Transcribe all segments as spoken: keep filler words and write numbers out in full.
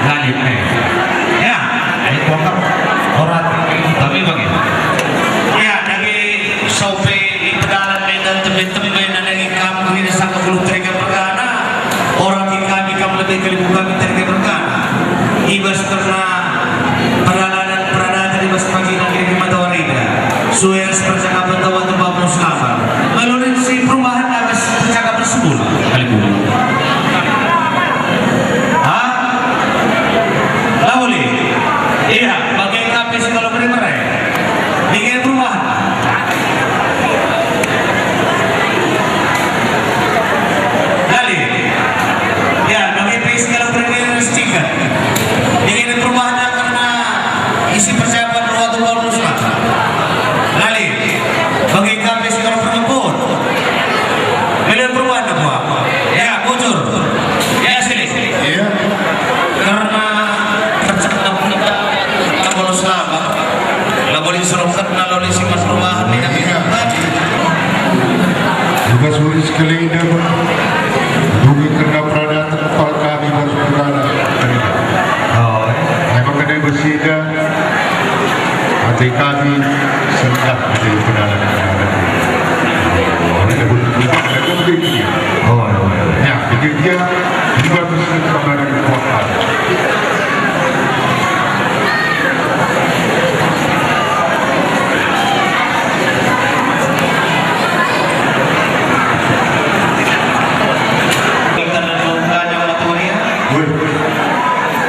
Lalin, eh. Ya, eh, kuakap orang tapi bagi. Ya, dage sope i pedalan medan tembe-tembe nandangi kam kira sangka puluh Tarigan Pergana, orang kin kami kam lebe kalimbubu kami Tarigan Pergana. I bas kerna peralanan peradaten i bas pagi nangkiri mata warida. Sue ras percakapan tawa tempa pos kabar. Lalu si perumahan atas percakapan sebul. Kalimbubu. Ha? Lawuli. Iya, bage ka pe si kalo mere-mere. Bage perumahan. Lali. Ya, bage pe si kalo mere-mere setikat. Bage perumahan karena isi persiapan dua puluh lima. Lali. Bage ka pe si kalo perlempun. Melihat perubahan apa? Ya, bujur. Ya, silik. Iya. Karena tercakap kita, kita bolos lama. Labo diserahkan lalu isi mas perubahan ini. Iya. Juga sulit sekali ini, Bang. Dulu kena peradat tempat kami baru berada. Oh, eh. Emang kena bersih dah. Ate kami sendah ate pedalan-pedalan. Oh, ini dah butuh, butuh, butuh, butuh. Oh, ya, ya, ya. Ya, jadi dia juga bisa kembali ke kuat. Woi.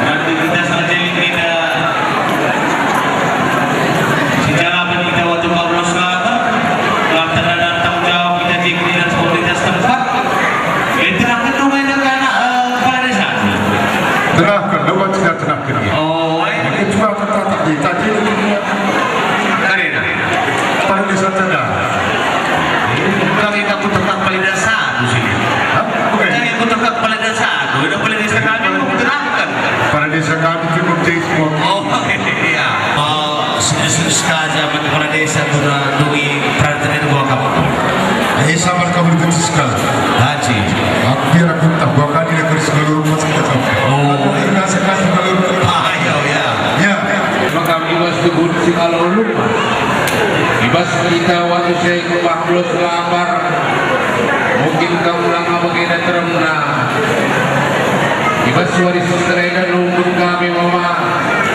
Nanti kita saja kita secara kita waktu empat belas Selatan, lantaran tanggung jawab kita di dinas pemerintah setempat. Eh, terangkan dong ini ke anak, eh, kepala desa. Terangkan, lewat sudah terangkan. Oh, eh. Ini cuma tetap di tadi. Karena. Kepala desa tengah. Kami takut tetap kepala desa tu sini. Hah? Oke. Kami takut tetap kepala desa tu. Ada kepala desa kami mau terangkan. Kepala desa kami Timur Timur. Oh, iya. Oh, serius saja kepala desa tu dah dui perhatian gua kamu. Eh, sama kamu betul sekali. Haji. Aku biar aku tak gua kan dia kerja seluruh rumah sakit. Oh. Ini nasi kan seluruh. Ah, iya, iya. Ya. Maka i bas tebun si kalo lupa. I bas kita waktu saya ke Pablos Labar, mungkin kau ulang apa kita teremna. I bas wari seterena nungkun kami mama,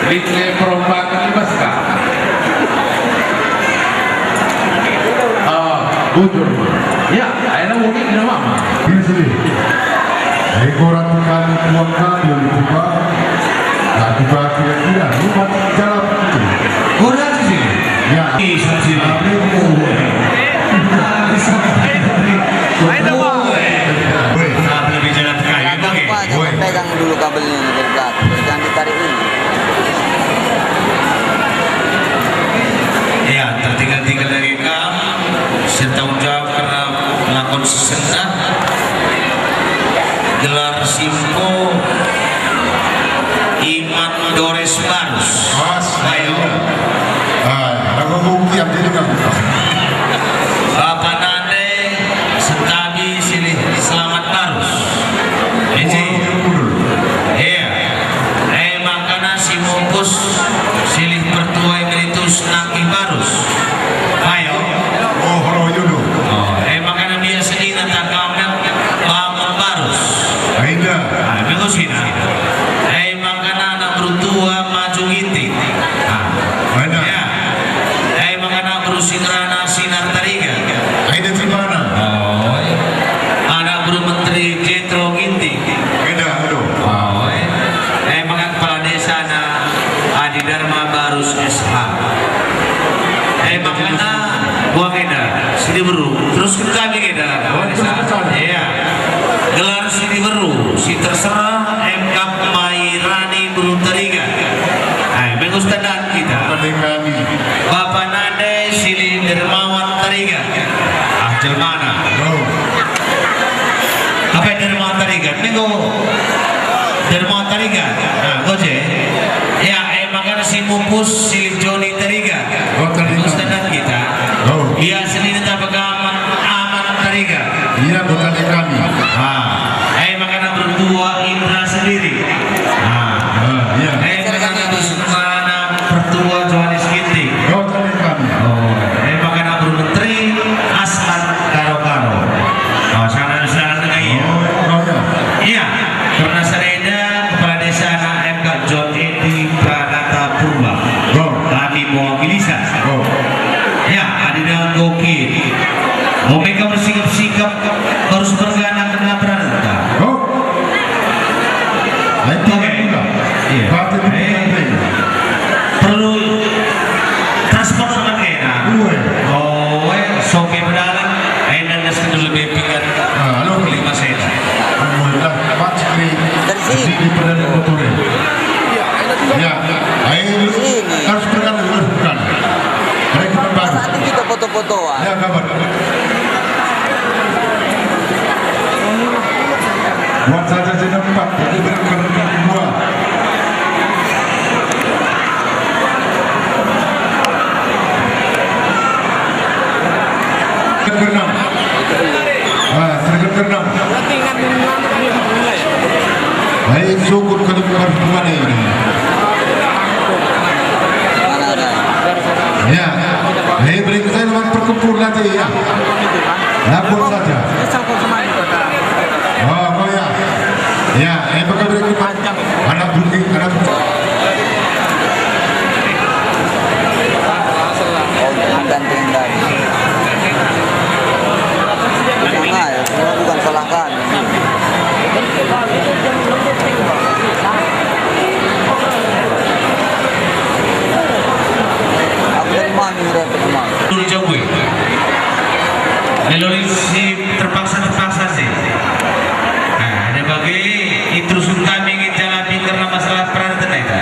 lit nge perombakan i bas ka. Ah, bujur. Ya, akhirnya mungkin kita mama. Bisa deh. Ego ratu kami, tuan kami, yang dibuka. Nah, juga kira-kira, lu buat jalan itu. Kurang sih. Ya. Ih, saksi. Amin. Ayo, Bang. Woi. Nah, lebih jalan kaya, Bang, ya? Lupa, jangan Woi. Pegang dulu kabelnya, jangan ditarik ini. Ya, tertinggal-tinggal dari kam, setanggung jawab karena lakon si sendah. Gelar si empu Iman Dores Barus. Mas, ayo. Ah, aku bukti yang jadi kan. Bapa nande sentabi silih Selamat Barus. Iji. Iya. Eh, makana si mupus silih pertua emeritus Nangkih Barus. Ayo. Oh, kalau jodoh. Oh, eh, makana biasa dina tangkamen bangun Barus. Aida. Ah, minggu sina. Eh, makana anak bertua maju ginting. Ah. Aida. Ya. Eh, makana berusi ngerana sinar tariga. Aida Tribana. Oh, iya. Anak beru menteri Jetro ginting. Aida, aduh. Oh, eh. Eh, maka kepala desa na Adi Dharma Barus S H. Eh, makana buang enda, sini beru. Terus ke kami enda, kepala desa. Iya. Gelar sini beru, si terserah M K Mairani Beru Tariga. Eh, menggus tandaan kita. Paling kami. Bapa nande silih Dermawan Tariga. Ah, jelmana. Oh. Apa Dermawan Tariga? Minggu Dermawan Tariga. Nah, goje. Ya, eh, makana si mupus silih Joni Tariga. Oh, Tariga. Menggus tandaan kita. Oh. Ia sendiri tak pegaman aman Tariga. Iya, bukan kami. Ah, eh, makana berdua Indra sendiri. Ah. Iya. Batu di Eh, Perlu transport sama kena. Uwe. Oh, eh, sopi pedalan, eh, dan das kedua lebih pingat. Ah, halo. Lima sen. Alhamdulillah, Pak Cikri. Dari sini. Di, di Perdana Motor, ya. Ya, air Sini. Harus berkali, harus berkali. Mereka membantu. Saat ini kita foto-fotoan. Ya, kabar. Buat saja si empat, jadi berkali dua. Keenam. Ah, terkena keenam. Baik, syukur kalau bukan hubungan ini. Ya. Hei, beri saya dengan perkempur nanti, ya. Lapor saja. Oh, oh, ya. Ya, eh, bakal beri kita anak bukti, anak bukti. Oh, jangan ganteng dari. Jangan, ya, semua bukan salah kami. Aku dari mana, Ren? Dari mana? Dulu jauh, eh. Lelori si terpaksa-terpaksa sih. Nah, ada bagi iturusun kami nginjalapi karena masalah peralatan itu.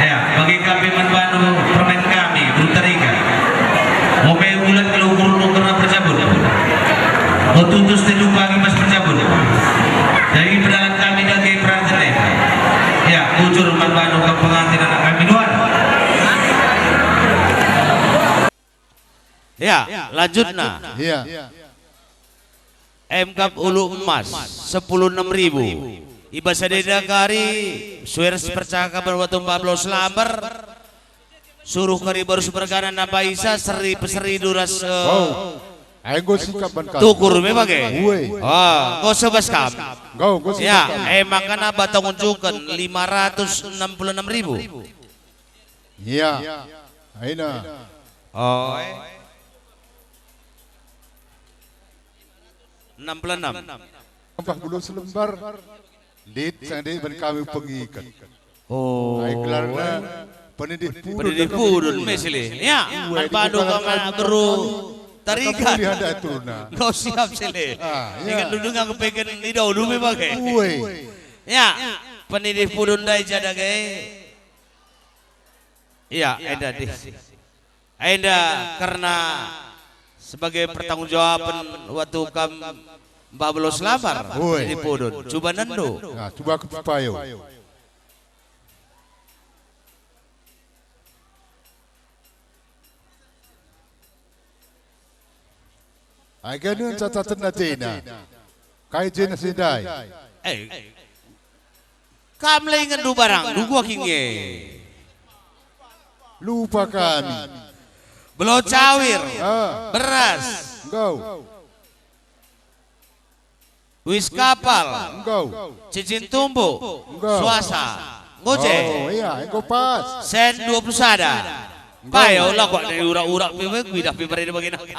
Ya, bagi kami man bandu permen kami, berutar ikan. Ope bulat kalau ukur-ukur perjabun. Otutus tedu pagi mas perjabun. Jadi pedalan kami dage peralatan itu. Ya, bujur man bandu kam pengantin anak kami dua. Ya, lanjutna. Iya. Emkap ulu emas, sepuluh enam ribu. I bas sadeda kari, suer sepercakapen watu empat belas lambar, suruh kari baru sepergana nambah isa, seri peseri duras, eh, Oh. Enggo sikap ban kami. Tukur me bage. Uwe. Oh, enggo sebas kam. Enggo, enggo sikap Ya, kami. Emang kana batang unjuken lima ratus enam puluh enam ribu. Iya. Aina. Oh, eh. Enam puluh enam. Empat puluh selembar. Lit sang lit ban kami pengikat. Oh. Ai gelarna penindih pudun. Penindih pudun, mesile. Ya, Uwe, man bandu dibuka kama kami beru tarikat. Kami lihat dah turunna. Enggo siap sile. Ah, ya. Ingat dulu nggak kepeken di dulu me bage. Uwe. Ya, penindih pudun ndai jada ge. Iya, enda dih. Enda kerna sebagai pertanggungjawaben watu kam mbabelos lambar Oi. Di pudun. Cuba nendo. Nah, cuba aku payo. Ai kene cataten atena. Kai jena si ndai? Eh, kam la ingetndu barang, duga kin nge. Lupa kami. Belo cawir, Ah. Beras, Enggo. Wis kapal, Enggo. Cincin tumbuk, Enggo. Suasa, nggo je. Oh, iya, enggo pas. Sen dua puluh sada. Enggo. Payo lah kok dari urak-urak pe, kuidah pe bere bage naka.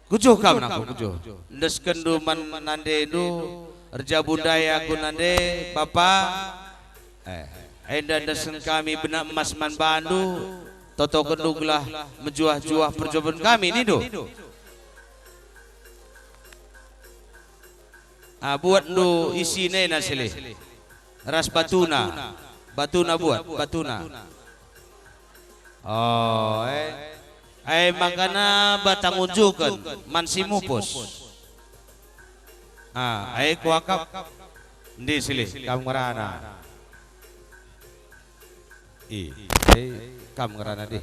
Kujuh kam nangku, kujuh. Endeskenndu man nandendu, erjabu ndai aku nande, Bapa. Eh, enda endesken kami bena emas man bandu, totokenndu gelah mejuah-juah perjabunen kami, nindu. Ah, buatndu isi nena silih. Ras batuna. Batuna buat, batuna. Oh, eh. Eh, makana batang unjuken man si mupus. Ah, eh, kuakap. Ndi silih, kam ngerana. I, eh, kam ngerana dih.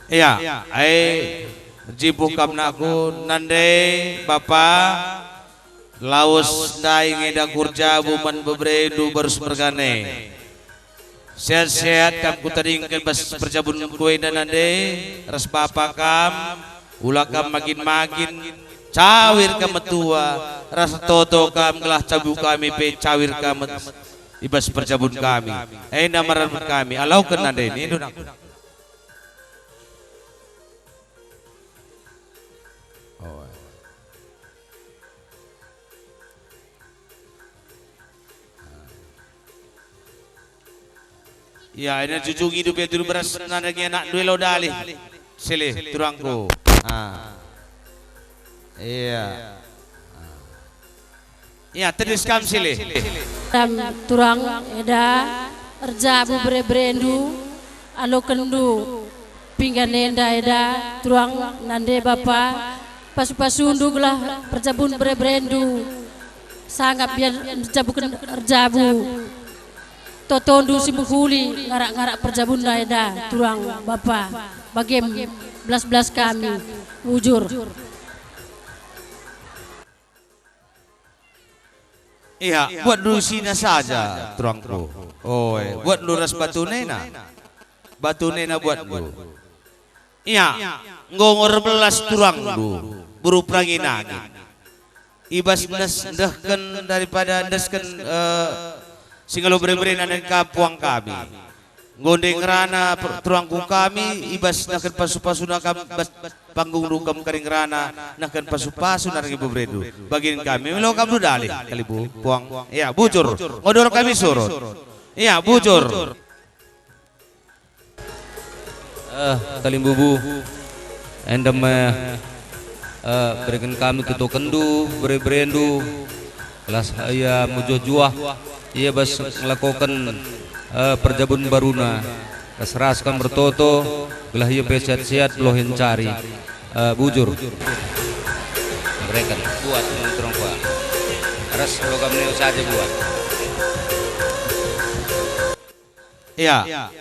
Iya, ai, jibu kam nangku nande, Bapa, lawes ndai nge daku erjabu man beberendu barus mergane. Sehat-sehat kam kutadingken bas perjabunku enda nande, ras Bapa kam, ula kam magin-magin, cawir kam metua, ras toto kam gelah jabu kami pe cawir kam met-, i bas perjabun kami. Enda marapet kami, alauken nande nindu nangku. Oh. Ya, ina jujungi dupe dulu beras nandagi anakndu elo dalih. Silih, turangku. Ah. Iya. Ya, tedis kam silih. Kam turang eda, erjabu bere-berendu, alokenndu pinggan enda eda, turang nande bapa, pasu-pasundu gelah perjabun bere-berendu sangap biar erjabuken erjabu. Totondu si mehuli ngarak-ngarak perjabunna enda, turang bapa, bagem belas-belas kami, bujur. Ia, buatndu isina saja, turangku. Oe, buatndu ras batunena. Batunena buatndu. Ia, enggo, enggo erbelas turangndu, beru perangi nangin. I bas nes-, ndehken daripada ndesken, eh, singalo bere-berena nangka puang kami. Enggo nde ngerana per-, tuangku kami, i bas nehken pasu-pasuna kam bas panggungndu kam kari ngerana nehken pasu-pasu nari beberendu. Bagin kami, melo kam dudalih, kalimbubu, puang. Ia, bujur. Ngodor kami surut. Ia, bujur. Eh, kalimbubu. Enda me, eh, bereken kami tutokenndu, bere-berendu, gelah ia mejuah-juah, ia bas ngelakoken, eh, perjabun baruna. Ras-ras kam ertoto, gelah ia pe sehat-sehat belohen cari. Eh, bujur. Bereken buat nongkrong kuah. Ras program neo saja buat. Ia,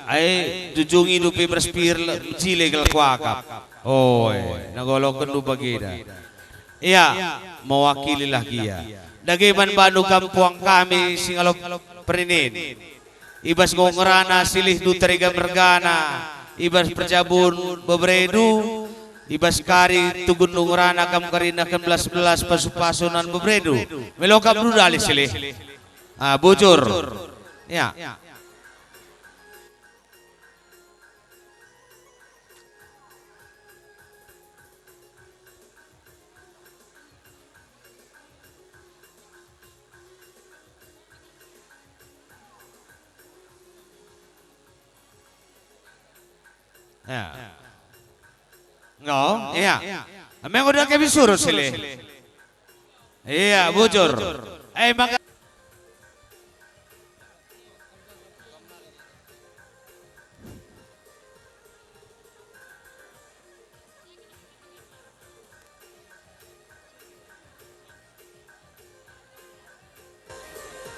ai jujungi dupe beras pir le-, mejile gelah kuakap. Oe, nagolokenndu bagida. Ia, mewakililah gia. Dage man bandu kam puang kami singalo perinin. I bas enggo ngerana silihndu Tarega mergana, i bas perjabun beberendu, i bas kari tugunndu ngerana kam kari nehken belas-belas pasu-pasu nan beberendu. Melo kam dudalih silih. Ah, bujur. Ya. Ya. Enggo, iya. Ame udah kami suruh silih. Iya, bujur. Eh, maka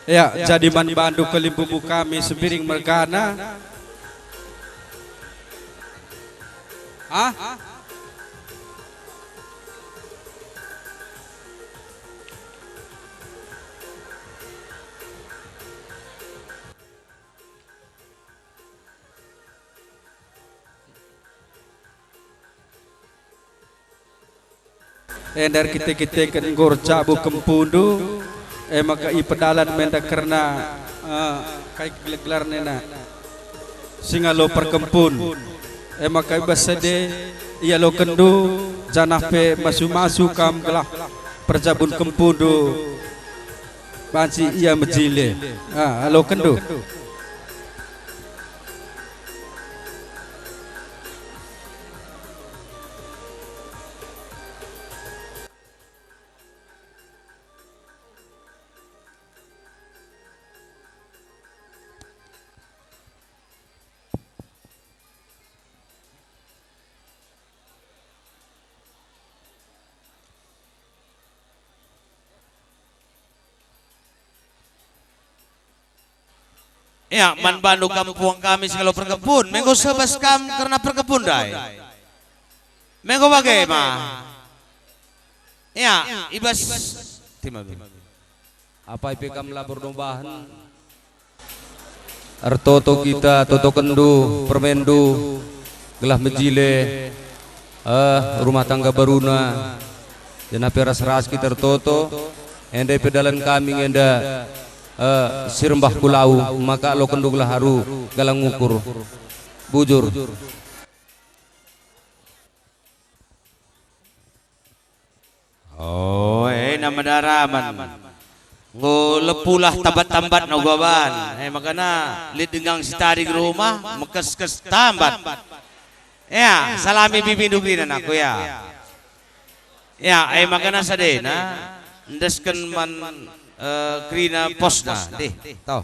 Ya, jadi man bandu kalimbubu kami Sembiring mergana. Ah? Enda erkite-kiteken enggo erjabu kempundu, e maka ipedalan me enda kerna, eh, kai gelar-gelarna ena, singalo perkempun. E maka i bas ende ialokenndu, janah pe masu-masu kam gelah perjabun kempundu banci ia mejile. Ah, alokenndu. Ya, man bandu kam puang kami singalo perkempun, menggo sebas kam kerna perkempun ndai. Menggo bage ma. Ya, i bas. Tima. Apai pe kam la perdombahen. Ertoto kita, totokenndu, permenndu, gelah mejile, eh, rumah tangga baruna, janah pe ras-ras kita ertoto, enda pe dalan kami nge enda, eh, si rembah ku lau, maka alokenndu gelah aru galang ngukur. Bujur. Oh, ena me daramen. Enggo lepulah tambat-tambatna uga ban. E makana lit denga si tading rumah, mekeskes tambat. Ya, salami bibindu kerina nako ya. Ya, e makana sadena, endesken man, eh, kerina posna. Dih, tau.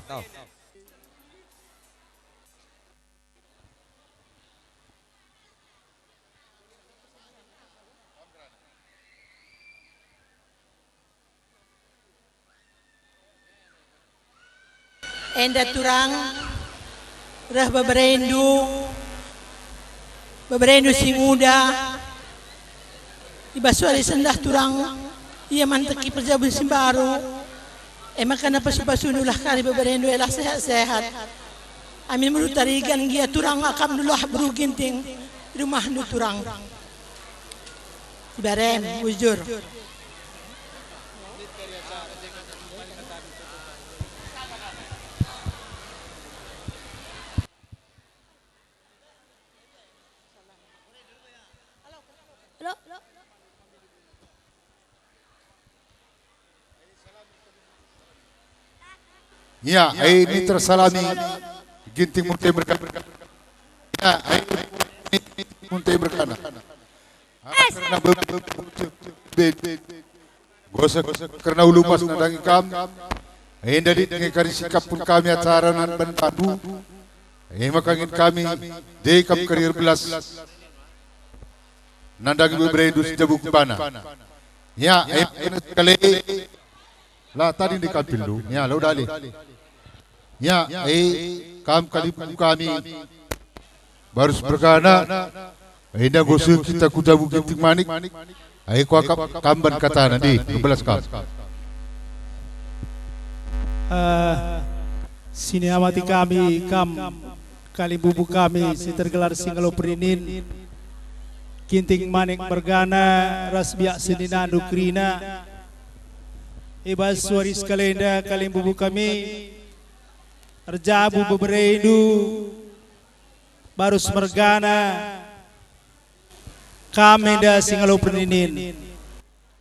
Enda turang reh beberendu, beberendu si nguda, i bas wari sendah turang ia manteki perjabun si mbaru, e makana pasu-pasundulah kari beberendu elah sehat-sehat. Amin melu tarigan gia turang akapndulah beru Ginting, rumahndu turang. Ibarem, bujur. Ya, ai mitra salami Ginting Munte merkana. Ya, ai Ginting Munte merkana. Kerna be-, be-, be-, gosek kerna ulu pas nandangi kam. Enda lit nge kari sikapken kami acara nan ban bandu. E maka kin kami je kam kari erbelas nandangi beberendu si jabu kebana. Ya, e kena sekali. La tading di kampilndu, ya, la udah lih. Ya, e, kam kalimbubu kami, barus mergana, enda gosek kita ku jabu Ginting Manik, e, kuakap kam ban katana, dih, erbelas kam. Eh, siniamati kami kam, kalimbubu kami si tergelar si ngalo perninin, Ginting Manik mergana ras biak seninandu kerina. I bas wari sekalenda kalimbubu kami erjabu beberendu barus mergana kam enda si ngalo perninin.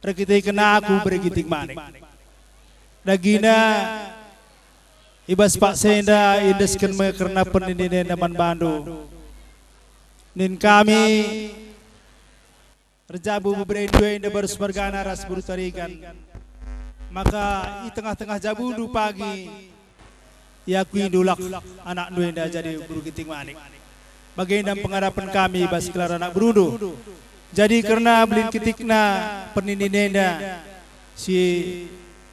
Erkiteken aku bere Ginting Manik. Dagina i bas paksa enda iendesken me kerna perninin enda man bandu. Nin kami erjabu beberendu enda barus mergana ras beru tarigan. Maka i tengah-tengah jabundu pagi iakuindu lah anakndu enda jadi beru Ginting Manik. Bagenda pengarapen kami bas gelar anak berundu. Jadi kerna belin kitikna perninin enda si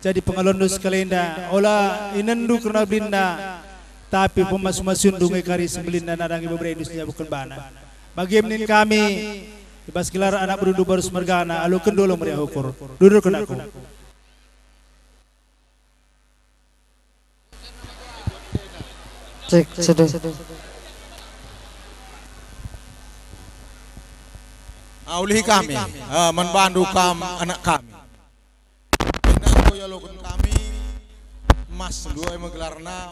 jadi pengalonndu sekalenda, ola inenndu kerna belinna, tapi pemasu-masundu nge kari si mbelinna nandangi beberendu si njabuken bana. Bage min kami, i bas gelar anak berundu barus mergana, aloken dolo meriah ukur. Dudurken aku. Cek, satu. Ah, ulihi kami, ah, man bandu kam anak kami. Enda enggo ialoken kami emas ndua e me gelarna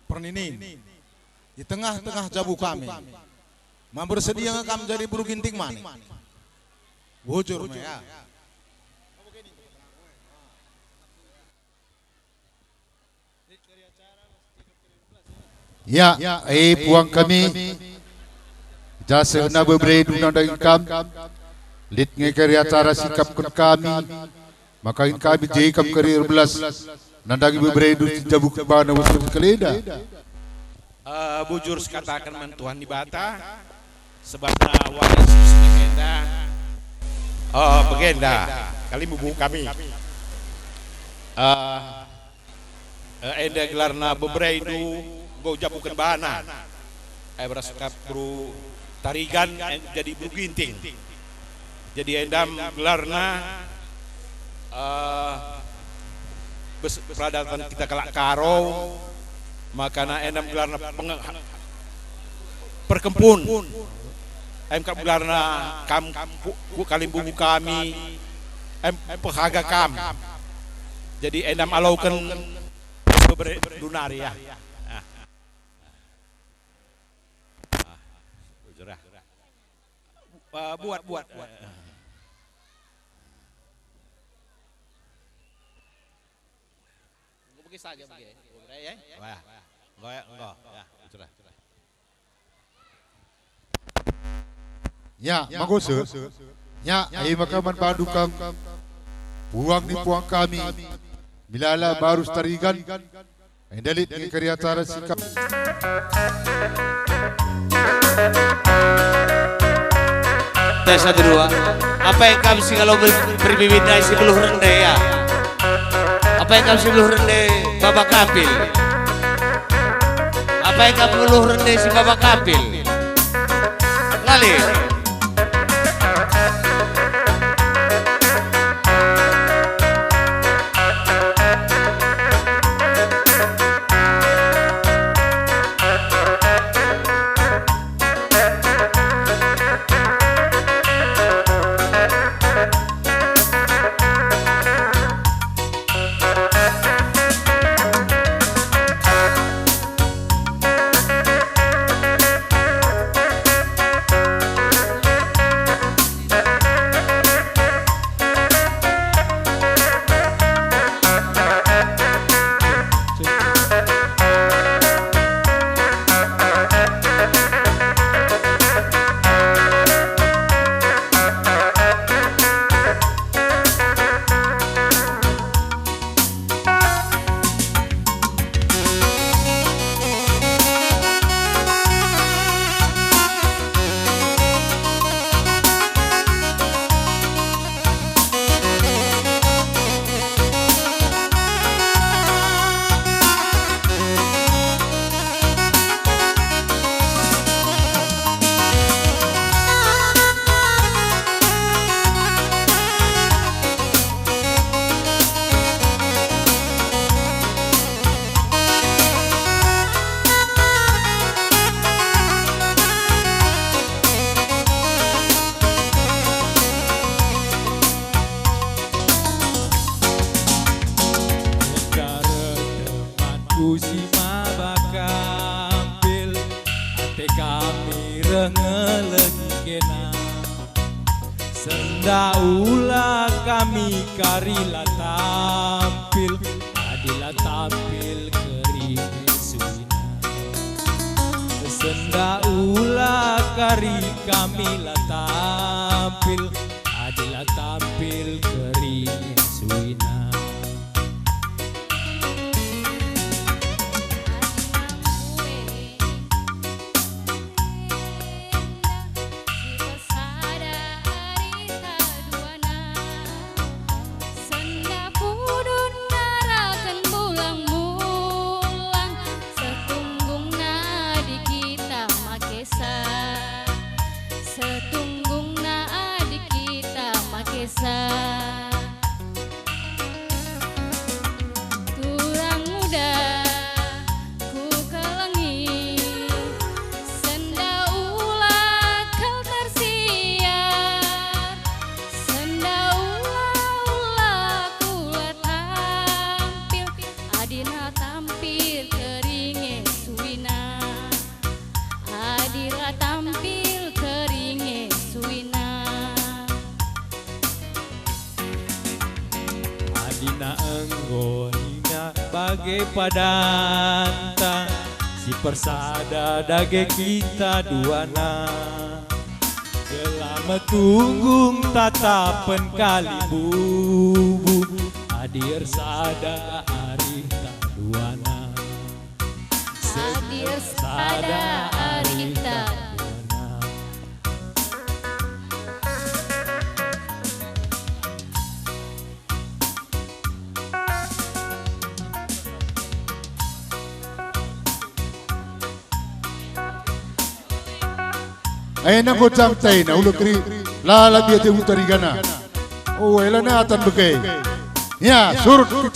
perninin. Di tengah-tengah jabu kami. Ma bersedia nge kam jadi beru Ginting Manik? Bujur me, ya. Ya, e puang kami. Jasehna beberendu nandangi kam. Lit nge kari acara sikapken kami. Maka kin kami je kam kari erbelas nandangi beberendu si njabuken bana wari sekalenda. Eh, bujur sikataken man Tuhan Dibata, sebabna wari si enda, eh, bagenda kalimbubu kami. Eh, eh, enda gelarna beberendu enggo jabuken bana. Eh, beras kap beru tarigan, eh, jadi beru Ginting. Jadi endam gelarna, eh, bes-, peradaban kita kalak Karo, makana endam gelarna penge-, perkempun. Em kap gelarna kam ku, ku kalimbubu kami, em pehaga kam. Jadi endam aloken bebere dunari ya. Ah. Ah, bujur ah. Eh, buat, buat, buat. Saja bage. Wah, enggo ya, enggo. Ya, itulah. Ya, mangkose. Ya, e maka man bandu kang puang ni puang kami, milala baru Sitarigan. Endalit ni kari acara sikap. Tes satu dua. Apai kam si ngalo ber-, berbibit ndai si beluh rende ya? Apai kam si beluh rende Baba Kapil? Apai kam beluh rende si Baba Kapil? Lali. Temanku si maba kampil, ate kami reh ngeleng kena. Sendah ula kami kari la tampil, adi la tampil keri nge suina. Sendah ula kari kami la tampil, adi la tampil keri nge suina. Enda si persada arita duana, sendah pudun naraken bulang-bulang, setunggungna adi kita makesa, setunggungna adi kita makesa. Turang muda kukelengi, sendah ula kal tersiar, sendah ula-ula kula tampil, adi la tampil keri nge suina. Adi la tampil keri nge suina. Adina enggo nina bage padanta, si persada dage kita duana. Gelah metunggung tatapen kalimbubu, adi ersada arihta duana. Adi ersada arihta. Ena gocang taina ulo keri, lalap ia tebu tarigana. Oh, elana atan bege. Ya, surut kita.